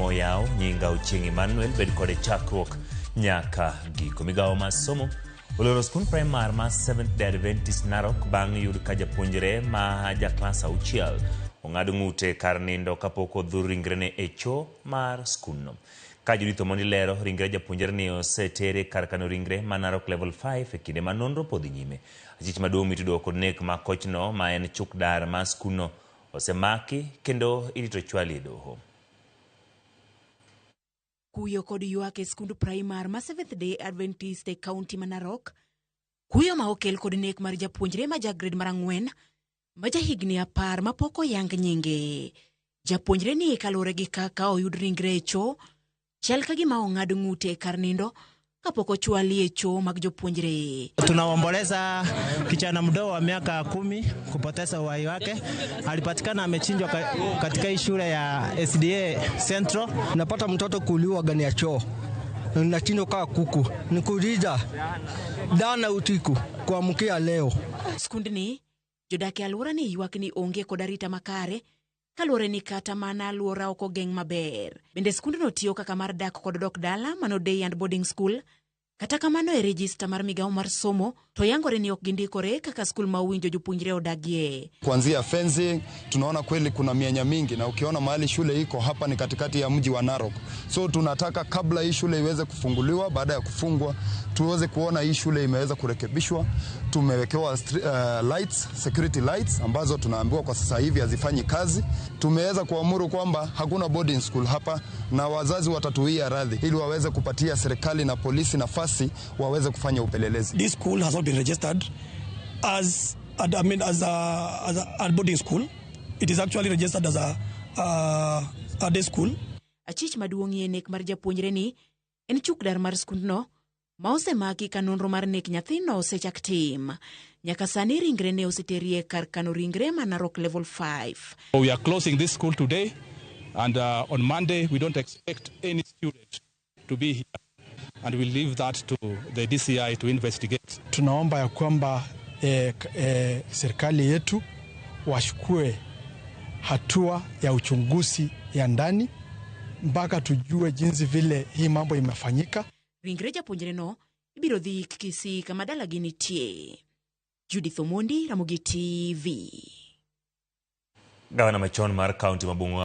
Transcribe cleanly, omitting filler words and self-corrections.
moyaw. Nyinga Ochieng' Emmanuel, bed kode chakruok nyaka giko. Migawo mar somo oloro skund primar mar Seventh Day Adventist Narok bang' yud ka japuonjre ma ja klas auchiel ong'ad ng'ute kar nindo kapok odhur ringrene e cho mar skundno. Ka Judith Omondi lero, ringre japuonjre ni osetere kar kano ringre ma Narok Level 5 e kinde ma nonro pod dhi nyime. Achich maduong' mitudo kod nek ma kochno ma en chukdar mar skundno osemaki kendo irito chwali e doho. Kuyo kod ywak e skund primar ma Seventh Day Adventist e kaunti ma Narok. Kuyo ma okel kod nek mar japuonjre ma ja grade mar 4 ma jahigni 10 ma pok oyang nyinge. Japuonjre ni kaluwore gi kaka oyud ringre e cho, chal ka gima ong'ad ng'ute e kar nindo kapok ochwali e cho mag jopuonjre. Tunaomboleza kijana mdogo wa miaka 10 kupoteza uhai wake. Alipatikana amechinjwa katika hii shule ya SDA Central. Napata mtoto kuuliwa ndani ya choo nachinjwa kaa kuku, nikuuliza dana usiku kuamkia leo. Skundni, jodak e alwora ni ywak ni onge kod arita makare kaluwore ni kata mana alwora ok ogeng' maber. Bende skundno tiyo kaka mar dak kod dok dala mano day and boarding school. Kata kamano, e rejista mar migawo mar somo to yangore ni ok gindikore kaka skul ma owinjo jopuonjre odagie. Kuanzia fencing tunaona kweli kuna mianya mingi, na ukiona mahali shule iko hapa ni katikati ya mji wa Narok. So tunataka kabla hii shule iweze kufunguliwa, baada ya kufungwa, tuweze kuona hii shule imeweza kurekebishwa. Tumewekewa lights, security lights ambazo tunaambiwa kwa sasa hivi hazifanyi kazi. Tumeweza kuamuru kwamba hakuna boarding school hapa, na wazazi watatuwia radhi ili waweze kupatia serikali na polisi nafasi waweze kufanya upelelezi. This school has not been registered as, I mean, as a boarding school. It is actually registered as a day school. Achich maduong'ie nek mar japuonjre ni en chukdar mar skundno ma osemaki ka nonro mar nek nyathino osechak tim. Nyaka sani ringre ne oseterie kar kano ringre ma Narok Level 5. We are closing this school today, and on Monday we don't expect any student to be here, and we leave that to the DCI to investigate. Tunaomba ya kwamba serikali yetu wachukue hatua ya uchunguzi ya ndani mpaka tujue jinsi vile hii mambo imefanyika. Ringre japuonjreno ibiro dhi ik Kisii kama dalagi nitie. Judith Omondi, Ramogi TV. Gavana machon mar kaunti ma Bungoma.